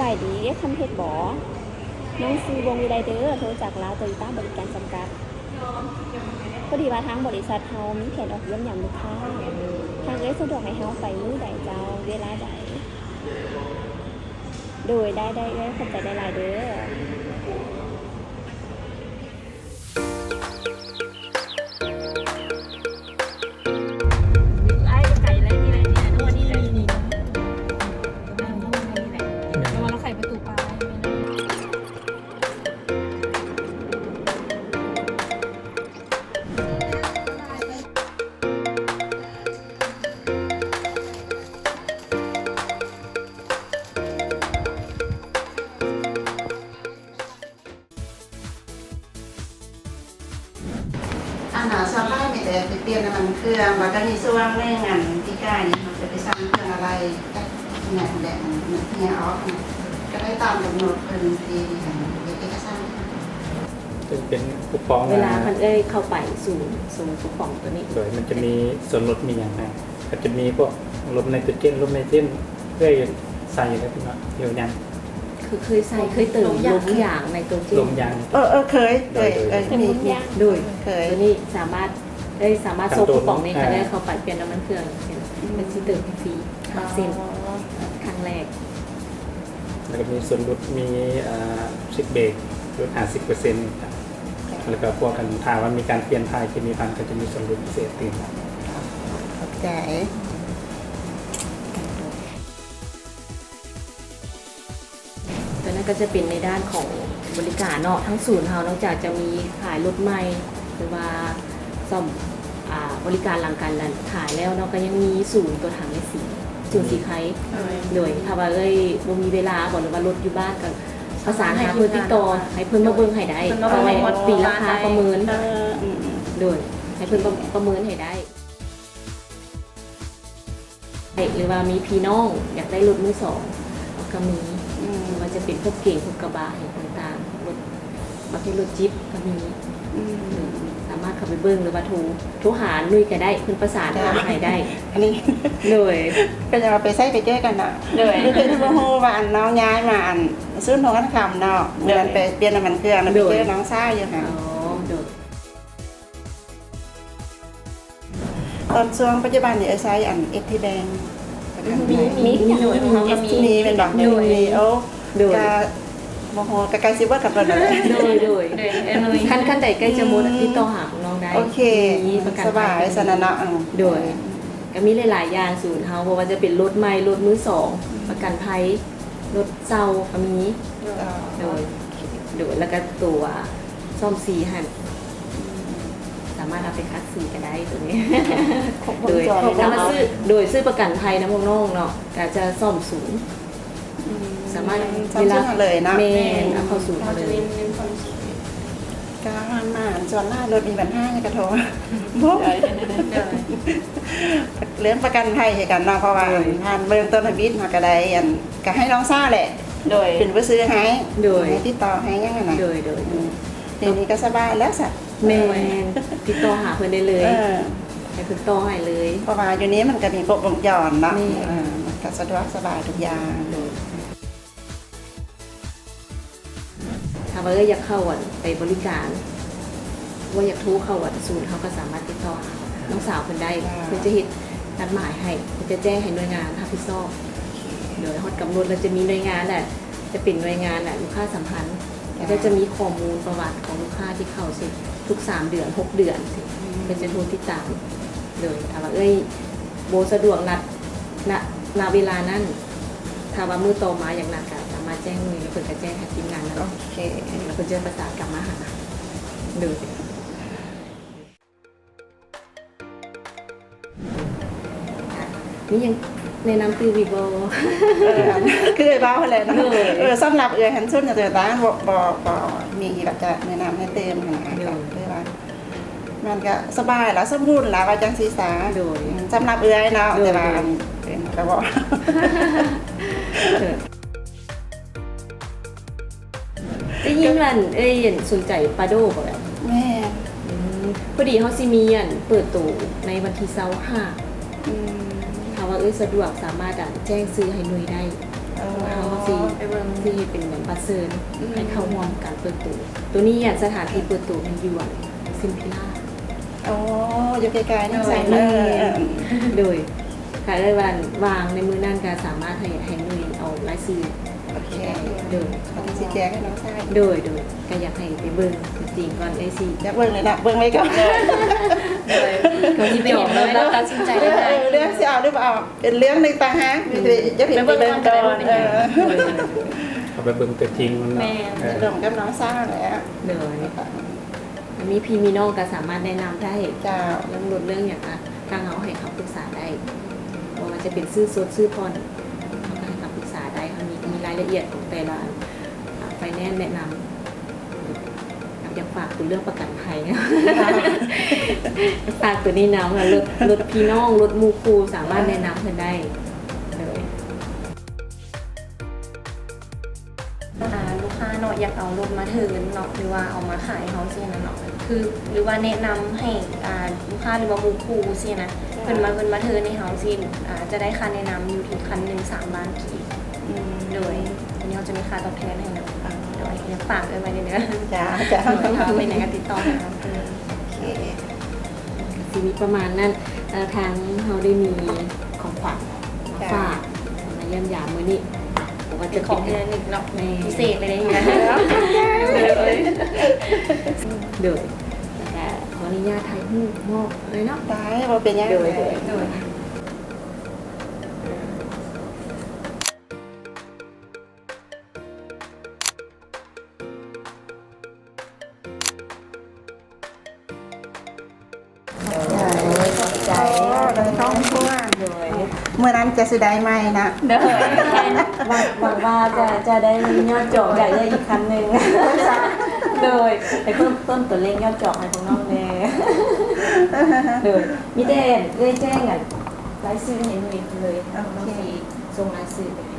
ສະບາຍດີ ເອີ້ຍ ຄຳເພັດບໍ? ນ້ອງຊື່ ວົງວິໄລ ເດີ ໂທຈາກລາວໂຕໂຍຕ້າບໍລິການຈຳກັດ. ພໍດີວ່າທາງບໍລິສັດເຮົາມີແຜນອອກຢ້ຽມຢາມລູກຄ້າ. ທາງເອື້ອຍສະດວກໃຫ້ເຮົາໄປມື້ໃດເຈົ້າ? ເວລາໃດ? ໂດຍ ໄດ້ໆ ເອື້ອຍ ຂອບໃຈຫຼາຍໆ ເດີ. ອັນນ່າ ສ່ວນຫຼາຍມີແຕ່ໄປປ່ຽນນ້ຳມັນເຄື່ອງ ແລ້ວກໍມີຊ່ວງໜຶ່ງ ອັນ ປີກາຍນີ້ ເຮົາຈະໄປສັ່ງເຄື່ອງອາໄຫຼ່ ແບບນັ້ນແຫຼະ ມັນ ມັນເຫື່ອອອກ ກໍໄດ້ຕາມກຳນົດເພິ່ນທີ່ເຮັດເອກະສານ. ຈະເປັນຄູປອງ ເວລາ ອ່າ ຄັນເອື້ອຍເຂົ້າໄປສູນ ສູນຄູປອງໂຕນີ້ ໂດຍ ມັນຈະມີສ່ວນລົດມີຫຍັງໃຫ້? ກໍຈະມີພວກລົມໄນໂຕເຈນ ລົມໄນເຕຣນ ເອື້ອຍໃສ່ແລ້ວເນາະ ຫຼືຍັງ? ຄືເຄີຍໃສ່ ເຄີຍເຕີມລົມຢາງໃນໂຕເຈນ. ລົມຢາງ ເອີ ເອີ ເຄີຍ ເຄີຍ ເອີ ມີ ມີ ໂດຍ ເຄີຍ ໂຕນີ້ສາມາດ ເອີ ສາມາດໂຊຄູປອງນີ້ ຄັນເອື້ອຍເຂົ້າໄປປ່ຽນນ້ຳມັນເຄື່ອງ ເພິ່ນຊິເຕີມໃຫ້ຟຣີ ຫ້າເຊັນ ຄັ້ງແລກ. ແລ້ວກໍມີສ່ວນຫຼຸດ ມີ ເອີ ຊິກເບກ ຫຼຸດຫ້າສິບເປີເຊັນ ແລ້ວກໍພວກ ອັນ ຖ້າວ່າມີການປ່ຽນຖ່າຍເຄມີພັນ ກໍຈະມີສ່ວນຫຼຸດພິເສດຕື່ມ. ຂອບໃຈ. ໂຕນັ້ນກໍຈະເປັນໃນດ້ານຂອງບໍລິການເນາະ ທາງສູນເຮົານອກຈາກຈະມີຂາຍລົດໃໝ່ ຫຼືວ່າ ສ້ອມ ອາ ບໍລິການຫຼັງການນັ້ນຂາຍແລ້ວເນາະ ກໍຍັງມີສູນຕົວຖັງແຍກສີ ສູນສີໄຄ. ໂດຍ ໂດຍ ຖ້າວ່າເອື້ອຍບໍ່ມີເວລາບໍ ຫຼືວ່າລົດຢູ່ບ້ານ ກໍປະສານຫາເພິ່ນ ຕິດຕໍ່ໃຫ້ເພິ່ນມາເບິ່ງໃຫ້ໄດ້ ເພິ່ນມາເບິ່ງໃຫ້ໝົດ ເພາະວ່າເປັນລາຄາປະເມີນ. ເອີ ອືມໆ ໂດຍ ໃຫ້ເພິ່ນປະ ປະເມີນໃຫ້ໄດ້. ເດັກ ຫຼືວ່າມີພີ່ນ້ອງຢາກໄດ້ລົດມືສອງກໍມີ ອືມ ບໍ່ວ່າຈະເປັນພວກເກັງ ພວກກະບະຫຍັງຕ່າງໆ ລົດ ປະເພດລົດຈິບກໍມີ ອືມ ສາມາດເຂົ້າໄປເບິ່ງ ຫຼືວ່າໂທ ໂທຫານຸ້ຍກໍໄດ້ ເພິ່ນປະສານຫາໃຫ້ໄດ້. ອັນນີ້ ໂດຍ ເພິ່ນເອົາໄປໃຊ້ໄປເຈີກັນເນາະ. ໂດຍ ຄືເພິ່ນບໍ່ຮູ້ວ່າ ອັນ ນ້ອງຍ້າຍມາ ອັນ ສູນໂຮງງານຄຳເນາະ ໂດຍ ເມື່ອນັ້ນໄປປ່ຽນນ້ຳມັນເຄື່ອງ ແລ້ວໄປເຈີ ໂດຍ ນ້ອງຊາຍຢູ່ຫັ້ນ. ອໍ ໂດຍ. ຕອນຊ່ວງປັດຈຸບັນນີ້ ເອື້ອຍໃຊ້ອັນ ເອັສ ທີ ແບງ ມີ ມີ ມີ ໂດຍ ເຮົາກໍມີ ມີແມ່ນບໍ່? ໂດຍ ມີ ໂອ້ ໂດຍ ກະບໍ່ຮູ້ ກະໃກ້ຊິເບິດກັນເບິດແລ້ວ. ໂດຍ ໂດຍ ໂດຍ ເອີ ຄັນ ຄັນໃດໃກ້ຈະໝົດ ອືມ ຕິດຕໍ່ຫາພວກນ້ອງໄດ້. ໂອເຄ ມີປະກັນໄພ ສະບາຍຊັ້ນນະເນາະ. ໂດຍ ກະມີຫຼາຍໆຢ່າງສູນເຮົາ ບໍ່ວ່າຈະເປັນລົດໃໝ່ ລົດມືສອງ ປະກັນໄພ ລົດເຊົ່າກໍມີ. ໂດຍ ໂດຍ ແລ້ວກໍຕົວ ສ້ອມສີຫັ້ນ ສາມາດເອົາໄປຂັດສີກໍໄດ້ໂຕນີ້. ຄົບວົງຈອນ ໂດຍ ເນາະ ສາມາດຊື້ ໂດຍ ຊື້ປະກັນໄພນຳພວກນ້ອງເນາະ ກໍຈະສ້ອມສູນ ອືມ ສາມາດ ເວລາເລີຍເນາະ. ແມ່ນ ເອົາເຂົ້າສູນເລີຍ. ກໍຜ່ານມາ ອັນ ສ່ວນຫຼາຍລົດມີບັນຫາ ກໍໂທ ໂດຍ ໂດຍ ເລື່ອງປະກັນໄພຄືກັນເນາະ ເພາະວ່າ ໂດຍ ອັນ ຜ່ານເບື້ອງຕົ້ນທະບຽນມາກໍໄດ້ ອັນ ກໍໃຫ້ນ້ອງຊາແຫຼະ. ໂດຍ ເປັນຜູ້ຊື້ໃຫ້ ໂດຍ ໃຫ້ຕິດຕໍ່ໃຫ້ຫຍັງຫັ້ນນະ. ໂດຍ ໂດຍ ອືມ ດຽວນີ້ກໍສະບາຍແລ້ວຊະ. ແມ່ນ ຕິດຕໍ່ຫາເພິ່ນໄດ້ເລີຍ ເອີ ໃຫ້ເພິ່ນຕໍ່ໃຫ້ເລີຍ ເພາະວ່າຢູ່ນີ້ມັນກໍມີຄົບວົງຈອນເນາະ. ແມ່ນ ເອີ ມັນກໍສະດວກສະບາຍທຸກຢ່າງ. ໂດຍ ຖ້າວ່າເອື້ອຍຢາກເຂົ້າ ອັນ ໄປບໍລິການ ວ່າຢາກໂທເຂົ້າ ອັນ ສູນ ເຮົາກໍສາມາດຕິດຕໍ່ຫານ້ອງສາວເພິ່ນໄດ້. ເພິ່ນຈະເຮັດນັດໝາຍໃຫ້ ເພິ່ນຈະແຈ້ງໃຫ້ໜ່ວຍງານຮັບຜິດຊອບ. ໂດຍ ຮອດກຳນົດແລ້ວຈະມີໜ່ວຍງານແຫຼະ ຈະເປັນໜ່ວຍງານ ອາ ລູກຄ້າສຳພັນ ແລ້ວກໍຈະມີຂໍ້ມູນປະຫວັດຂອງລູກຄ້າທີ່ເຂົ້າ ເຊັ່ນ ທຸກສາມເດືອນ ຫົກເດືອນ ເພິ່ນຈະໂທຕິດຕາມ. ໂດຍ ຖ້າວ່າເອື້ອຍບໍ່ສະດວກນັດ ນະ ນະເວລານັ້ນ ຖ້າວ່າມື້ຕໍ່ມາຢາກນັດ ກໍສາມາດແຈ້ງໜ່ວຍ ແລ້ວເພິ່ນກໍແຈ້ງໃຫ້ທີມງານນັ້ນ. ໂອເຄ ແລ້ວເພິ່ນຈະປະສານກັບມາຫາ. ໂດຍ. ມີຫຍັງແນະນຳຕື່ມອີກບໍ່? ເອີ ຄືເວົ້າຫັ້ນແຫຼະເນາະ. ໂດຍ ເອີ ສຳລັບເອື້ອຍຫັ້ນ ສູນໂຕໂຍຕ້າ ບໍ່ ບໍ່ ບໍ່ມີອີ່ຫຍັງຈະແນະນຳໃຫ້ຕື່ມຫັ້ນນະ. ໂດຍ ກໍຄືວ່າ ມັນກໍສະບາຍລະ ສົມບູນລະ ວ່າຈັ່ງຊີ້ສາ. ໂດຍ ອືມ ສຳລັບເອື້ອຍເນາະ. ໂດຍ ແຕ່ວ່າ ໂດຍ ອັນ ເອີ ກໍບໍ່ ໄດ້ຍິນວ່າ ເອີ ສົນໃຈປາໂດ່ບໍ? ແມ່ນ ອືມ ພໍດີເຮົາຊິມີ ອັນ ເປີດໂຕໃນວັນທີຊາວຫ້າ. ອືມ ຖ້າວ່າເອື້ອຍສະດວກ ສາມາດ ອັນ ແຈ້ງຊື່ໃຫ້ໜ່ວຍໄດ້. ເອີ ເຮົາຊິ ໄປເບິ່ງ ຊິເຮັດເປັນແບບບັດເຊີນ ອືມ ໃຫ້ເຂົ້າຮ່ວມການເປີດໂຕ. ໂຕນີ້ອະ ສະຖານທີ່ເປີດໂຕແມ່ນຢູ່ ເຊັນພິລາ. ອໍ ຢູ່ໃກ້ໆ ນີ້ ໂດຍ ໃສ່ ເອີ ເອີ ໂດຍ ຖ້າເອີ້ນວ່າວ່າງໃນມື້ນັ້ນກໍສາມາດໃຫ້ ໃຫ້ໜຸ່ຍເອົາລາຍຊື່ ໂອເຄ ໂດຍ ຊິແຈ້ງໃຫ້ນ້ອງຊາຍ ໂດຍ ໂດຍ ກໍຢາກໃຫ້ໄປເບິ່ງຕົວຈິງກ່ອນ ເອື້ອຍຊິ ຢາກເບິ່ງເລີຍເນາະ ເບິ່ງໄວ້ກ່ອນ ໂດຍ ກໍຊິໄປເຫັນເລີຍ ແລ້ວຕັດສິນໃຈໄດ້ ເອີ ເລື່ອງຊິເອົາຫຼືບໍ່ເອົາ ເປັນເລື່ອງໜຶ່ງຕ່າງຫາກ ອືມ ມີແຕ່ຢາກເຫັນໄປເບິ່ງກ່ອນ ເອີ ເຂົ້າໄປເບິ່ງຕົວຈິງມັນເນາະ ແມ່ນ ເອີ ລົມກັບນ້ອງຊາຍແຫຼະ ໂດຍ ມີພີ່ມີນ້ອງກໍສາມາດແນະນຳໄດ້ ເຈົ້າ ເລື່ອງລົດເລື່ອງຫຍັງອະ ທາງເຮົາໃຫ້ຄຳປຶກສາໄດ້ ບໍ່ວ່າຈະເປັນຊື້ສົດຊື້ຜ່ອນ ເຮົາກໍໃຫ້ຄຳປຶກສາໄດ້ ເຮົາມີ ມີລາຍລະອຽດຂອງແຕ່ລະ ອາ ໄຟແນນແນະນຳ ຢາກຝາກເປັນເລື່ອງປະກັນໄພ ຝາກໂຕນີ້ນຳ ລົດ ລົດພີ່ນ້ອງ ລົດໝູ່ຄູ່ ສາມາດແນະນຳເພິ່ນໄດ້ ໂດຍ ອ່າ ລູກຄ້າເນາະ ຢາກເອົາລົດມາເທີນເນາະ ຫຼືວ່າເອົາມາຂາຍເຮົາຊີ້ນະເນາະ ຄື ຫຼືວ່າແນະນຳໃຫ້ ອ່າ ລູກຄ້າ ຫຼືວ່າໝູ່ຄູ່ຊີ້ນະ ເພິ່ນມາ ເພິ່ນມາເທີນໃຫ້ເຮົາຊີ້ ອ່າ ຈະໄດ້ຄ່າແນະນຳຢູ່ທີ່ຄັນໜຶ່ງສາມລ້ານກີບ ອືມ ໂດຍ ອັນນີ້ເຮົາຈະມີຄ່າຕອບແທນໃຫ້ນຳ ອ່າ ໂດຍ ຝາກເອີ້ນໄວ້ເດີ ຈ້າ ຈ້າ ໂດຍ ຖ້າເປັນຫຍັງກໍຕິດຕໍ່ຫາເຮົາ ໂອເຄ ຊິມີປະມານນັ້ນ ເອີ ທາງເຮົາໄດ້ມີຂອງຂວັນມາຝາກ ມາຢ້ຽມຢາມມື້ນີ້ ເປັນຂອງທີ່ລະນຶກເນາະ ແມ່ນ ພິເສດເລີຍເດ້ ໂດຍ ໂດຍ ແລ້ວກະຂໍອະນຸຍາດຖ່າຍຮູບມອບເລີຍເນາະ ໄດ້ ບໍ່ເປັນຫຍັງ ໂດຍ ໂດຍ ໂດຍ. ຂອບໃຈ ຂອບໃຈ ໂອ້ ໄດ້ຂອງຂວັນ ໂດຍ ມື້ນັ້ນຈະຊິໄດ້ໃໝ່ນະ ໂດຍ ຫວັງ ຫວັງວ່າຈະ ຈະໄດ້ຍອດຈອກ ຢາກໄດ້ອີກຄັນໜຶ່ງ ໂດຍ ໃຫ້ເພີ່ມ ເພີ່ມຕົວເລກຍອດຈອກໃຫ້ພວກນ້ອງແດ່ ໂດຍ ມີແຕ່ເອື້ອຍແຈ້ງ ລາຍຊື່ໃຫ້ໜຸ່ຍເລີຍ ໂອເຄ ນ້ອງຊິສົ່ງລາຍຊື່ໄປໃຫ້